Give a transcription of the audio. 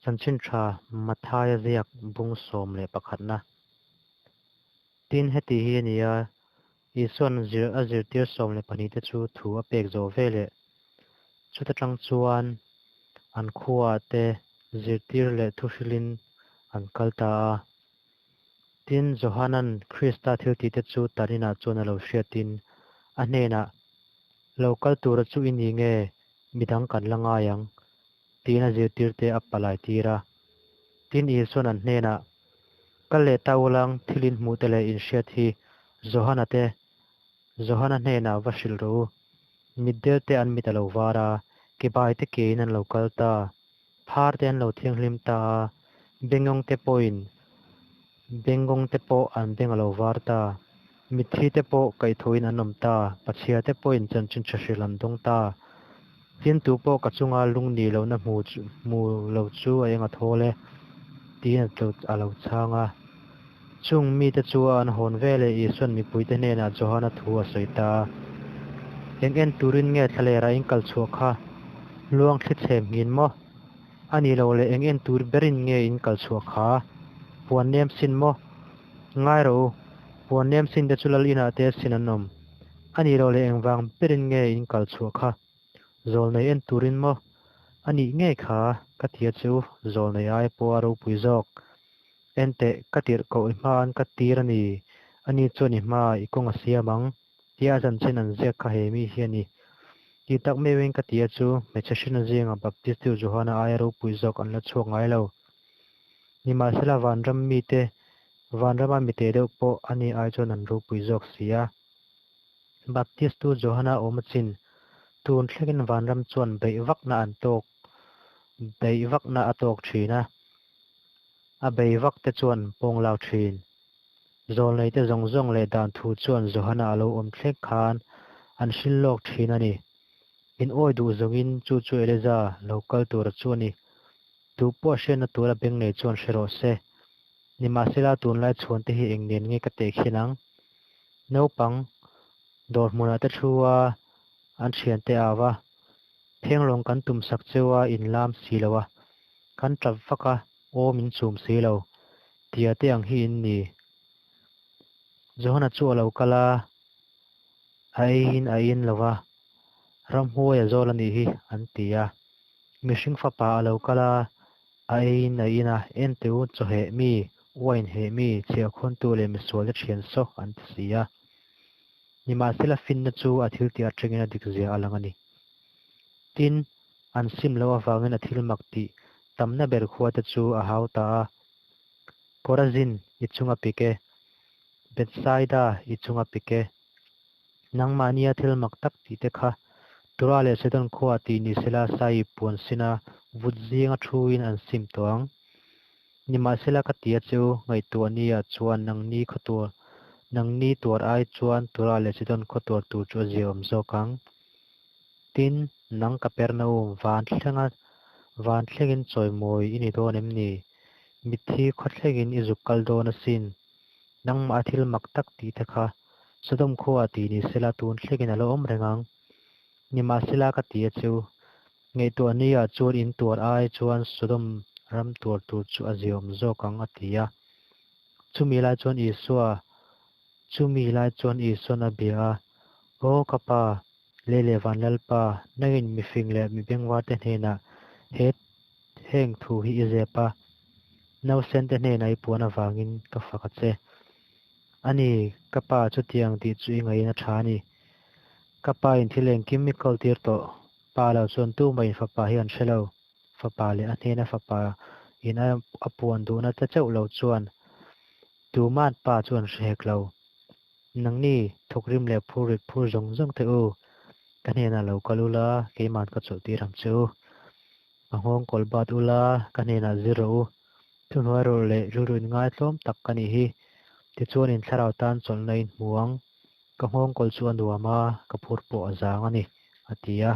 Chanchin tha Mathaia ziak bung 11na. Tin, heti hi a ni a, Isua'n zir a zirtir 12 te chu thu a pek zawh veleh chuta tang chuan an khuaah te zirtir leh thuhrilin an kal ta a. Tin, Johana'n Krista thiltihte chu taninah chuan a lo hriatin a hnenah, Lo kal tura chu i ni nge, midang kan la ngai ang? tiin a zirtirte a palai tir a. Tin, Isua'n an hnenah, Kal leh ta ulang thil in hmuhte leh in hriat hi Johana te, Johana hnenah va hrilh rawh u. Mitdel te an mit a lo var a, kebai te kein an lo kal ta, phar te an lo thianghlim ta a, bengawng te pawhin bengawng te pawh an beng a lo var ta, mitthi te pawh kaihthawhin an awm ta, pachhia te pawhin chanchin tha hrilh an dawng ta. Tin, tu pawh ka chunga lung nih lohna hmu chu hmu lo chu a eng a thawl e, tiin a lo chhang a. Chung mite chu an hawn veleh Isua'n mipuite hnenah Johana thu a sawi ta a. Eng en turin nge thlalera in kal chhuah kha? Luang thli chhem nghin maw? A nih loh leh eng en tur berin nge in kal chhuah kha? Puan nem sin maw? Ngai rawh u, puan nem sin te chu lal inah te sin an awm. A nih loh leh engvang berin nge in kal chhuah kha? Zawlnei en turin maw? A nih ngei kha, ka ti a che u, zawlnei ai pawh a ropui zawk. Enteh, ka tirh koh i hmain ka tir a ni, ani chuan i hmaah i kawng a siam ang, tia a chanchin an ziak kha he mi hi a ni. Tih tak meuhin ka ti a chu, hmeichhe hrinna zingah Baptistu Johana aia ropui zawk an la chhuak ngai lo. Nimahsela vanram mite, vanrama mite deuh pawh ani ai chuan an ropui zawk si a. Baptistu Johana awm achin, tun thlengin vanram chuan beih vakna an tawk, beih vakna a tawk thin a. A bei vak te chuan pawng lau thin. Zawlneite zawng zawng leh dan thu chuan Johana a lo awm thleng khan an hrilh lawk thin a ni. In awi duh zawngin chu chu Eliza lo kal tura chu a ni. Tu pawh hriatna tura beng nei chuan hre rawh se. Nimahsela tunlai chhuante hi eng nen nge ka tehkhin ang? Naupang dawr hmunah te thu a, an thiante au va, Phenglawng kan tum sak cheu a in lam si lo a, kan tap vak a, aw min chum si lo, tia te ang hi in ni. Johana chu a lo kal a, a eiin a in lo va, Ramhuai a zawl a nih hi, an ti a. Mihring fapa a lo kal a, a eiin a in a, Enteh u, chaw heh mi, wine heh mi, chhiahkhawntu leh misualte thian saw, an ti si a. Nimahsela finna chu a thiltih atangin a dikzia a lang a ni. Tin, an sim loh avangin a thil mak tih tamna ber khuate chu a hau ta a, Korazin i chunga pik e, Bethsaida i chunga pik e, nangmahnia thil mak tak tih te kha Tura leh Sidon khuaah tih ni sela Sai puan sina vut zinga thuin an sim tawh ang. Nimahsela ka ti a che u, ngaihtuah nia chuan nangni khaw tur, nangni tuar ai chuan Tura leh Sidon khaw tuar tur chu a ziaawm zawk ang. Tin, nang Kapernaum, van thlenga van thlengin chawimawi i ni dawn em ni? Mitthi khaw thlengin i zuk kal dawn asin. Nangmah a thil mak tak tih te kha Sodom khuaah tih ni sela tun thlengin a la awm reng ang. Nimahsela ka ti a che u, Ngaihtuah nia chuan in tuar ai chuan Sodom ram tuar tur chu a ziaawm zawk ang a ti a. Chumi lai chuan Isua Chumi lai chuan Isua'n a bia a, Aw ka Pa, lei leh van Lalpa, nangin mifing leh mi bengvarte hnenah he heng thu hi i zep a, nausente hnenah i puan avangin ka fak a che. A ni, ka Pa, chutiang tih chu i ngaihna tha a ni. Ka Pa in thil engkim i kawltir tawh. Pa lo chuan tumah in fapa hi an hre lo. Fapa leh a hnena fapa in a puan duhna te chauh lo chuan tuma'n pa chu an hre hek lo. Nangni thawkrim leh phur rit phur zawng zawng te u, ka hnenah lo kal ula, keima'n ka chawlhtir ang che u. Ka nghawng kawl bat ula, ka hnenah zir rawh u. Thuhnuai rawh leh rilru in ngaitlawm tak ka nih hi. Tichuan in thlarau tan chawlhna in hmu ang. Ka nghawng kawl chu a nuam a, ka phur pawh a zang a ni, a ti a.